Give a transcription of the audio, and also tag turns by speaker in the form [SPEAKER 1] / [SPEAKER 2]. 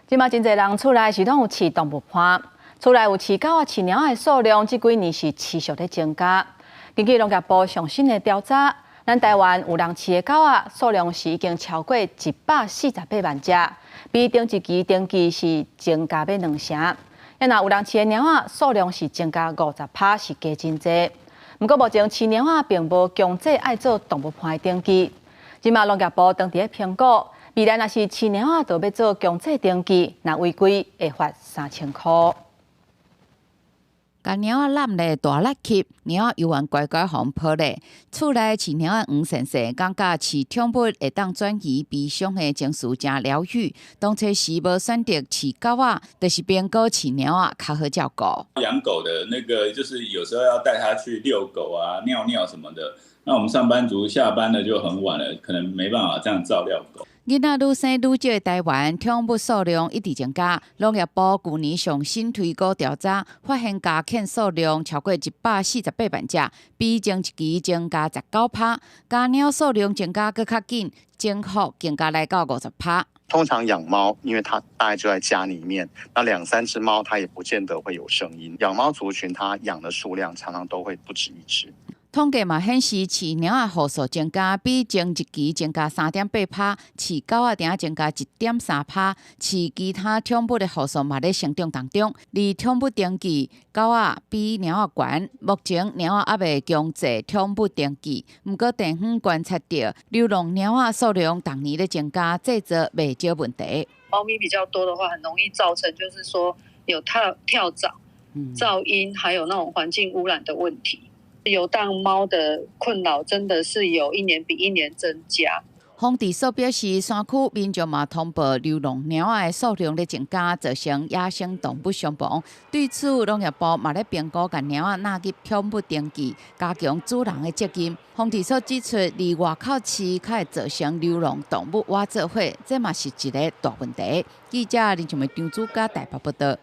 [SPEAKER 1] 這馬真濟人厝內是攏有飼動物伴，厝內有飼狗仔、飼貓仔的數量，這幾年是持續咧增加。根據農業部上新的調查，咱台灣有人飼的狗仔數量是已經超過148萬隻，比頂一期登記是增加欲兩成。啊若有人飼的貓仔數量是增加50%，是加真濟。毋過目前飼貓仔並無強制愛做動物伴的登記。這馬農業部當佇咧評估，未來若是飼貓仔，就欲做強制登記，若違規會罰3000箍。
[SPEAKER 2] 共貓仔攬咧大力吸，貓仔猶原乖乖予人抱咧。厝內飼貓仔黃蟬蟬，感覺飼寵物會當轉移悲傷的情緒，誠療癒。當初時無選擇飼狗仔，就是評估飼貓仔較好照顧。
[SPEAKER 3] 養狗的那個，就是有時候要帶它去遛狗啊、尿尿什麼的。那我們上班族下班了就很晚了，可能沒辦法這樣照料狗。
[SPEAKER 2] 囡仔愈生愈少的台灣，寵物數量一直增加。農業部舊年上新推估調查，發現家犬數量超過148萬隻，比前一期增加19%。家貓數量增加閣較緊，增幅更加來到50%。
[SPEAKER 4] 通常養貓，因為它大概就在家裡面，那兩三隻貓，它也不見得會有聲音。養貓族群，它養的數量常常都會不止一隻。
[SPEAKER 2] 統計嘛顯示，飼貓仔戶數增加，比前一期增加3.8%，飼狗仔定增加1.3%，飼其他寵物的戶數嘛咧成長當中。而寵物登記，狗仔比貓仔懸，目前貓仔猶未強制寵物登記，毋過地方觀察著流浪貓仔數量逐年咧增加，製造袂少問題。
[SPEAKER 5] 貓咪比較多的話，很容易造成就是說有跳跳蚤、噪音，還有那種環境污染的問題。遊蕩貓的困擾真的是有一年比一年增加。
[SPEAKER 2] 防治所表示，山區民眾嘛通報流浪貓仔的數量咧增加，造成野生動物傷亡。對此，農業部嘛咧評估，共貓仔納入寵物登記，加強主人的責任。防治所指出，佇外口飼較會造成流浪動物倚做伙，這嘛是一个大問題。記者林靜梅張主家台北報道。